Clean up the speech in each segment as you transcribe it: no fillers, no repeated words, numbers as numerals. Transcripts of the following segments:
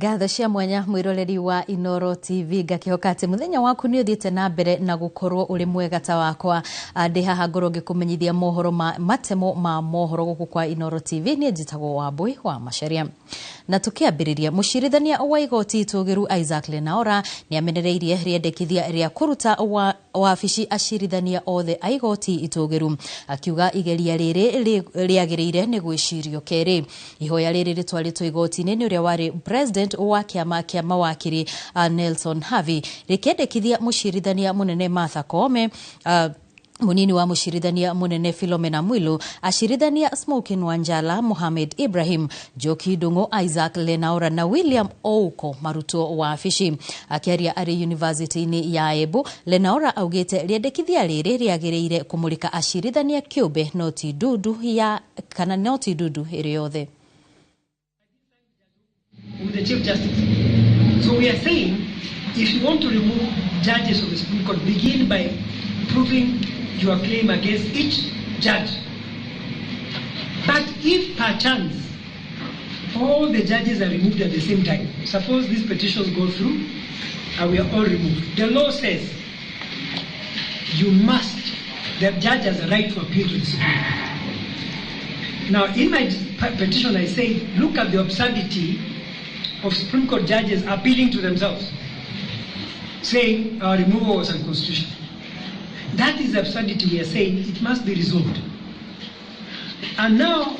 Ngatho cia mwanya mwiroreri wa Inooro TV, ngakihoka ati muthenya waku ni uthiite na mbere na gukorwo uri mwega ta wakwa. Ndi haha ngorwo ngikumenyithia mohoro ma matemo ma mohoro guku kwa Inooro TV. Ni njitagwo Wambui wa Macharia. Na tukiambiriria, mucirithania wa igoti itugiru Isaac Lenaora ni amenereirie riendekithia ria kuruta wa wabici acirithania othe a igoti itugiru, akiuga igeria riri riagiriire ni gwicirio keri. Ihoya riri ritwaritwo igoti-ini ni uria wari president wa kiama kia mawakiri Nelson Havi, rikiendekithia mucirithania munene Martha Koome, munini wa mucirithania munene Philomena Mwilu, acirithania Smokin Wanjala, Mohamed Ibrahim, Njoki Ndung'u, Isaac Lenaora na William Ouko marutwo wabici. Akiaria ari university-ini ya Embu, Lenaora augite riendekithia riri riagiriire kumurika acirithania kiumbe no ti ndundu ya kana no ti ndundu iri yothe. With the Chief Justice. So we are saying, if you want to remove judges of the Supreme Court, begin by proving your claim against each judge. But if perchance all the judges are removed at the same time, suppose these petitions go through and we are all removed, the law says you must, the judge has a right to appeal to the Supreme Court. Now, in my petition I say, look at the absurdity of Supreme Court judges appealing to themselves, saying our removal was unconstitutional. That is absurdity. We are saying it must be resolved. And now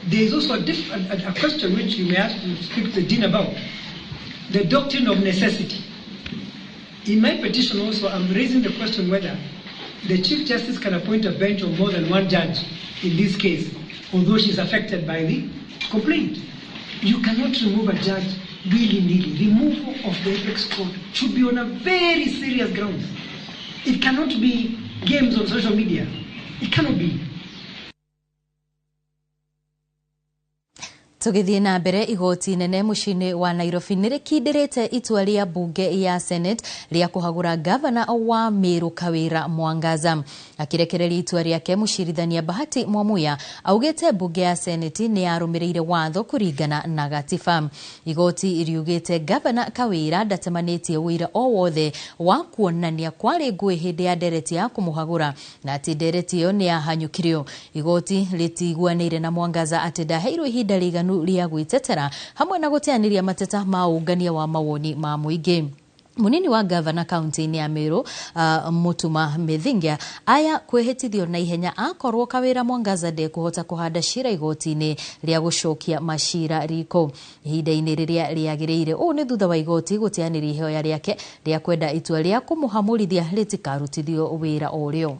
there is also a question which you may ask to speak to the dean about, the doctrine of necessity. In my petition also, I'm raising the question whether the Chief Justice can appoint a bench of more than one judge in this case, although she's affected by the complaint. You cannot remove a judge willy-nilly. Removal of the apex court should be on a very serious grounds. It cannot be games on social media. It cannot be. Tugithie na mbere, igoti nene muciĩ-inĩ wa Nairobi nĩrĩkindĩrĩte itua rĩa mbunge ya Senate rĩa kũhagũra gavana wa Meru Kawira Mwangaza. Akirekereria itua rĩake, mũcirithania Bahati Mwamuya augĩte mbunge ya Senate nĩ yarũmĩrĩire watho kũringana na gatiba. Igoti riugĩte gavana Kawira ndatemanĩtie ũira o wothe wa kuonania kwarĩ ngũĩ hĩndĩ ya ndereti ya kũmũhagũra na atĩ ndereti ĩyo nĩ yahanyũkirio. Igoti rĩtiguanĩire na Mwangaza atĩ ndaheirwo ihinda rĩiganu rĩa gwĩtetera hamwe na gũteanĩria mateta ma ũngania wa mawoni ma mũingĩ. Munini wa gavana kaunti-inĩ ya Meru, Mutuma Mithingia, aya kwĩhĩtithio na ihenya akorwo Kawira Mwangaza ndekũhota kũhanda cira igoti-inĩ rĩa gũcokia macira riko ihinda-inĩ rĩrĩa rĩagĩrĩire. Ũũ nĩ thutha wa igoti gũteanĩria ihoya rĩake rĩa kwenda itua rĩa kũmũhamũrithia rĩtikarutithio wĩra o rĩo.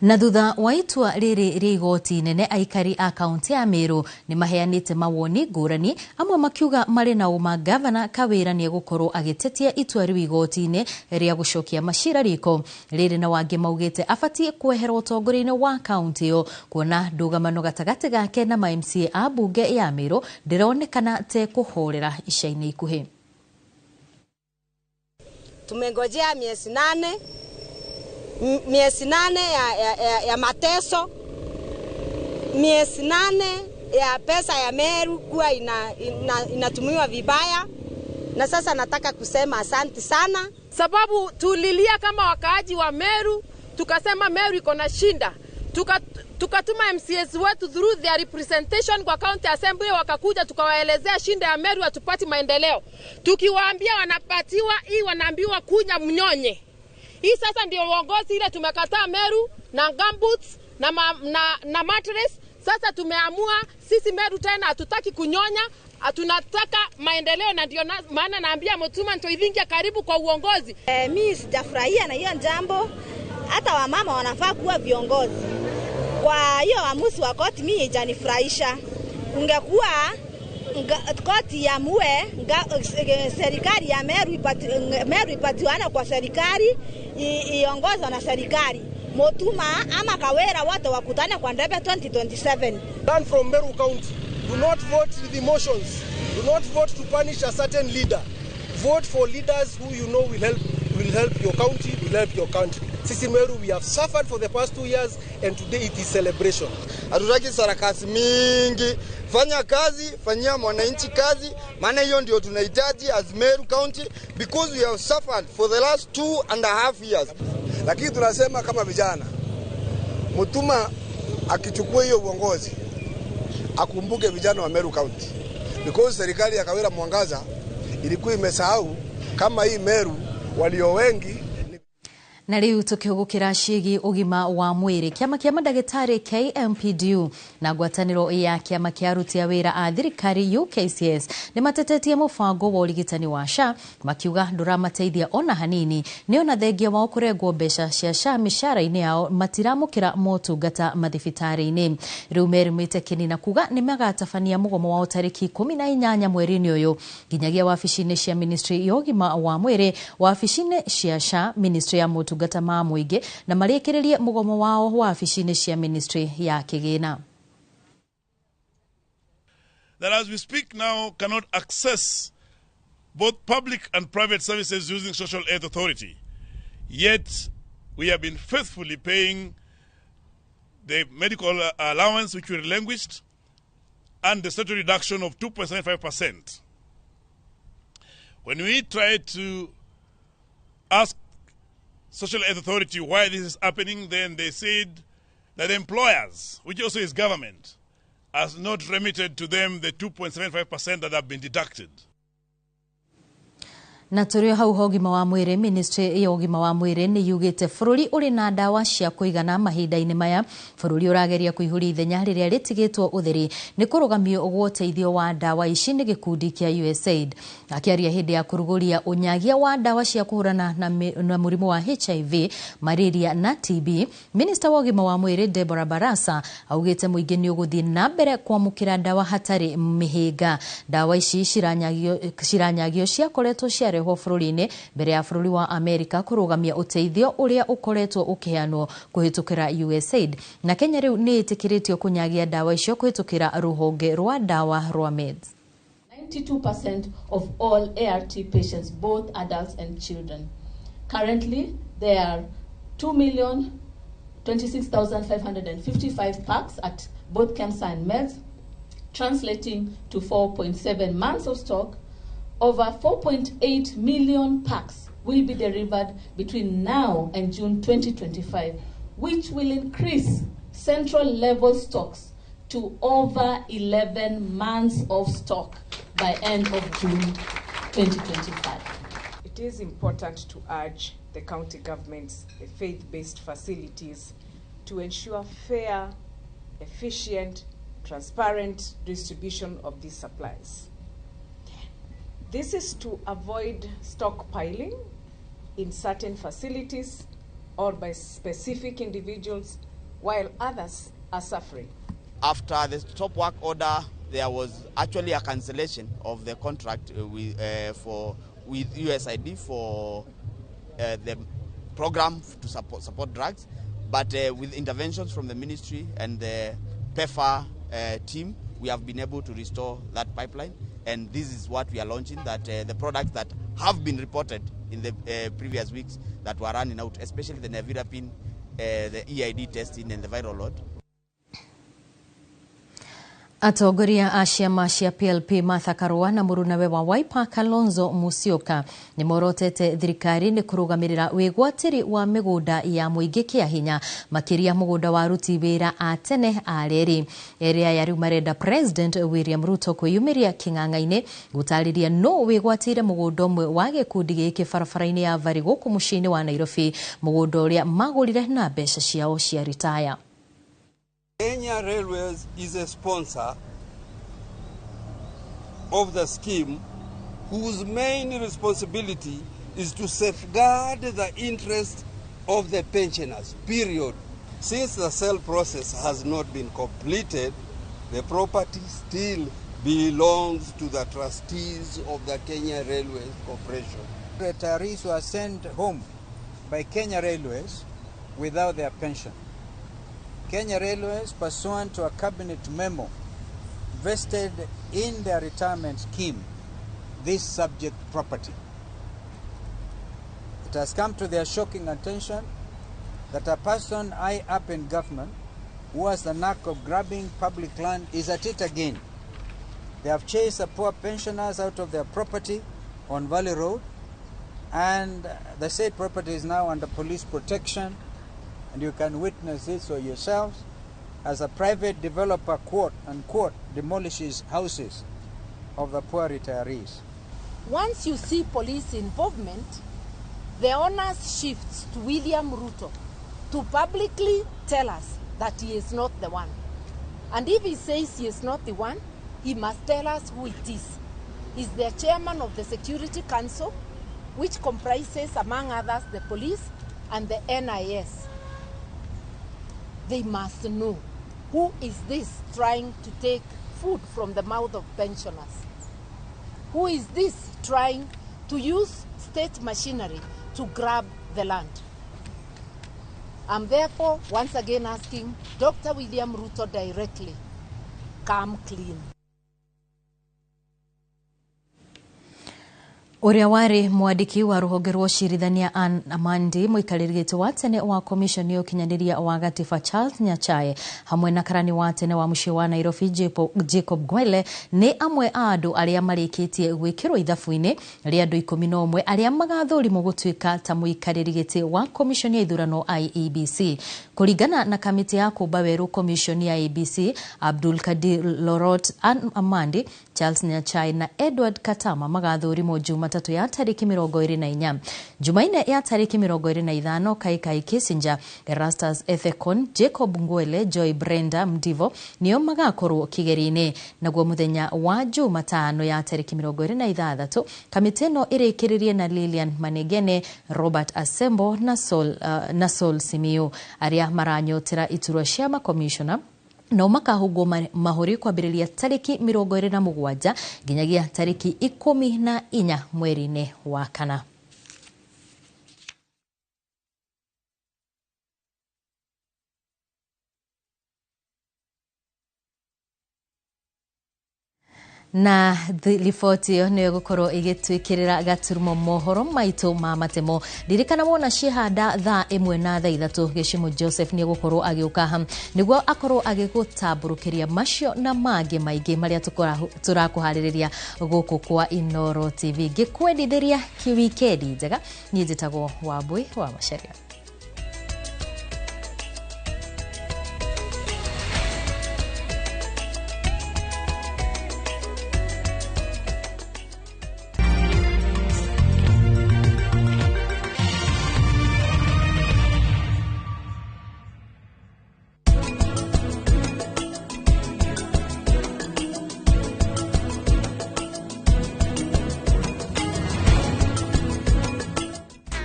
Na thutha wa itua rĩrĩ rĩa igoti nene, aikari a kaunti ya Meru nĩ maheanĩte mawoni ngũrani, amwe makiuga marĩ na ũma gavana Kawira nĩ egũkorwo agĩtetia itua rĩu igoti-inĩ rĩa gũcokia macira riko rĩrĩ, na wangĩ maugĩte abatiĩ kweherwo ũtongoria-inĩ wa kaunti ĩyo kuona ndũgamano gatagatĩ gake na ma MCA a mbunge ya Meru ndĩronekana te kũhorera ica-inĩ ikuhĩ. Tumengojea miezi 8, miezi 8 ya mateso, miezi 8 ya pesa ya Meru kuwa inatumiwa vibaya. Na sasa nataka kusema asante sana, sababu tulilia kama wakaaji wa Meru, tukasema Meru iko na shinda, tukatuma MCAs wetu through their representation kwa county assembly, wakakuja tukawaelezea shinda ya Meru, hatupati maendeleo. Tukiwaambia wanapatiwa hii, wanaambiwa kunya mnyonye. Hii sasa ndio uongozi ile tumekataa Meru na gumboots na mattress. Sasa tumeamua sisi Meru tena hatutaki kunyonya, tunataka maendeleo, na ndio maana naambia Mutuma Ntoithingia karibu kwa uongozi. Mimi sijafurahia na hiyo jambo. Hata wamama wanafaa kuwa viongozi. Kwa hiyo uamuzi wa koti mimi haijanifurahisha. Ungekuwa koti ya mue serikali ya Meru Meru ipatiwana kwa serikali, iongozwa na serikali. Mutuma ama Kawira wote wakutane kwa ndebe 2027. Learn from Meru County. Do not vote with emotions. Do not vote to punish a certain leader. Vote for leaders who you know will help your county, will help your country. Sisi Meru, we have suffered for the past 2 years, and today it is celebration. Hatutaki sarakasi mingi. Fanya kazi, fanyia mwananchi kazi, maana hiyo ndio tunahitaji as Meru County, because we have suffered for the last 2.5 years. Lakini tunasema kama vijana, Mutuma akichukua hiyo uongozi akumbuke vijana wa Meru County, because serikali ya Kawira Mwangaza ilikuwa imesahau kama hii Meru walio wengi. Na riu tukihugukira ciigi ugima wa mwiri, kiama kia mandagitari KMPDU na ngwataniro ya kiama kia aruti a wira a thirikari UKCS ni matetetie mubango wa urigitani wa SHA makiuga nduramateithia ona hanini, ni ona thengia wao kurengwo mbeca cia SHA mishahara-ini yao matiramukira motungata mathibitari-ini. Riu merumite kini na kuga ni magatabania mugomo wao tariki 18 mweri-ini uyu nginyagia wabici-ini cia ministry ya ugima wa mwiri, wabici-ini cia SHA, ministry ya motungata ma mũingĩ, na marĩkĩrĩrie mũgomo wao wabici-inĩ cia ministry ya kĩgĩna. That as we speak now cannot access both public and private services using Social Aid Authority. Yet we have been faithfully paying the medical allowance which we relinquished and the statutory reduction of 2.75%. When we tried to ask Social Aid Authority why this is happening, then they said that employers, which also is government, has not remitted to them the 2.75% that have been deducted. Na tũrĩ hau ha ũgima wa mwĩrĩ, ministry ya ũgima wa mwĩrĩ nĩ yugĩte bũrũri ũrĩ na ndawa cia kũigana mahinda-inĩ maya. Bũrũri ũrageria kũihũria ithenya rĩrĩa rĩtigĩtwo ũtheri nĩ kũrũgamio gwa ũteithio wa ndawa ici nĩ gĩkundi kĩa USAID. Akĩaria hĩndĩ ya kũrugũria ũnyagia wa ndawa cia kũhũrana na mũrimũ wa HIV, malaria na TB, Minister wa ũgima wa mwĩrĩ Deborah Barasa augĩte mũingĩ nĩ ũgũthiĩ na mbere kwamũkĩra ndawa hatarĩ mĩhĩnga. Ndawa ici ciranyagio ciakoretwo ciarehwo bũrũri-inĩ mbere ya bũrũri wa Amerika kũrũgamia ũteithio ũrĩa ũkoretwo ũkĩheanwo kũhĩtũkĩra USAID, na Kenya rĩu nĩ ĩtĩkĩrĩtio kũnyagia ndawa icio kũhĩtũkĩra rũhonge rwa ndawa rwa MEDS. 92% of all ART patients, both adults and children. Currently, there are 2,026,555 packs at both KEMSA and MEDS, translating to 4.7 months of stock. Over 4.8 million packs will be delivered between now and June 2025, which will increase central level stocks to over 11 months of stock by end of June 2025. It is important to urge the county governments, the faith-based facilities, to ensure fair, efficient, transparent distribution of these supplies. This is to avoid stockpiling in certain facilities or by specific individuals while others are suffering. After the stop work order, there was actually a cancellation of the contract with USAID for the program to support drugs, but with interventions from the ministry and the PEPFAR team, we have been able to restore that pipeline. And this is what we are launching, that the products that have been reported in the previous weeks that were running out, especially the nevirapine, the EID testing and the viral load. Atongoria a ciama cia PLP Martha Karua na mũrunawe wa Wiper Kalonzo Musyoka nĩ morotete thirikari nĩ kũrũgamĩrĩra wĩgwatĩri wa mĩgũnda ya mũingĩ kĩa hinya, makĩria mũgũnda wa aruti wĩra a tene a reri. Erĩ aya rĩu marenda President William Ruto kwĩyumĩria kĩng'ang'a-inĩ gũtarĩria nũ wĩgwatĩire mũgũnda ũmwe wa gĩkundi gĩkĩ barabara-inĩ ya Vari gũkũ mũciĩ-inĩ wa Nairobi, mũgũnda ũrĩa magũrire na mbeca ciao cia ritaya. Kenya Railways is a sponsor of the scheme whose main responsibility is to safeguard the interest of the pensioners, period. Since the sale process has not been completed, the property still belongs to the trustees of the Kenya Railways Corporation. Retirees were sent home by Kenya Railways without their pension. Kenya Railways, pursuant to a cabinet memo, vested in their retirement scheme this subject property. It has come to their shocking attention that a person high up in government who has the knack of grabbing public land is at it again. They have chased the poor pensioners out of their property on Valley Road, and the said property is now under police protection, and you can witness this for yourselves as a private developer, quote unquote, demolishes houses of the poor retirees. Once you see police involvement, the onus shifts to William Ruto to publicly tell us that he is not the one. And if he says he is not the one, he must tell us who it is. He's the chairman of the Security Council, which comprises, among others, the police and the NIS. They must know who is this trying to take food from the mouth of pensioners. Who is this trying to use state machinery to grab the land? I'm therefore once again asking Dr. William Ruto directly, come clean. Ũrĩa warĩ mwandĩki wa rũhonge rwa ũcirithania Anne Amandi, mũikarĩri gĩtĩ wa tene wa komishoni ya ũkinyanĩria wa gatiba Charles Nyachae, hamwe na karani wa tene wa mũciĩ wa Nairobi Jacob Gwele nĩ amwe a andũ arĩa marĩkĩtie gwĩkĩrwo ithabu-inĩ rĩa andũ 11 arĩa magathũrimwo gũtuĩka ta mũikarĩri gĩtĩ wa komishoni ya ithurano IEBC. Kũringana na kamĩtĩ ya kũmba werũ komishoni ya IEBC, Abdul Kadir Lorot, Anne Amandi, Charles Nyachae na Edward Katama magathũrimwo Jumatatu ya tariki 24. Jumanne ya tariki 25, Kaikai Kissinger, Erastus Ethekon, Jacob Ngwele, Joy Brenda Mdivo nio magakorwo kigeri-inĩ. Naguo muthenya wa Jumatano ya tariki 26, kamĩtĩ ĩno ĩrĩkĩrĩrie na Lilian Manegene, Robert Asembo na Sol Simiyu arĩa maranyotera iturwa cia makomishona no makahungwo mahũri kwambĩrĩria tariki 27 nginyagia tariki 14 mweri-inĩ wa kana. Na riboti ĩyo nĩyo ĩgũkorwo ĩgĩtwĩkĩrĩra gaturumo mohoro maitũ ma matemo. Ririkana wona ciehanda thaa 1 na thaa 3 Gĩcimu Joseph nĩ egũkorwo agĩũka ha nĩguo akorwo agĩgũtambũrũkĩria macio na mangĩ maingĩ marĩa tũrakũharĩrĩria gũkũ kwa Inooro TV. Ngĩkwendithĩria wikendi njega, niĩ njĩtagwo Wambui wa Macharia.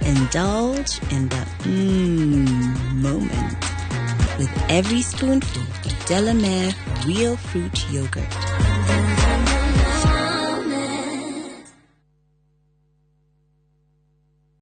Indulge in the moment with every spoonful of Delamere Real Fruit Yogurt.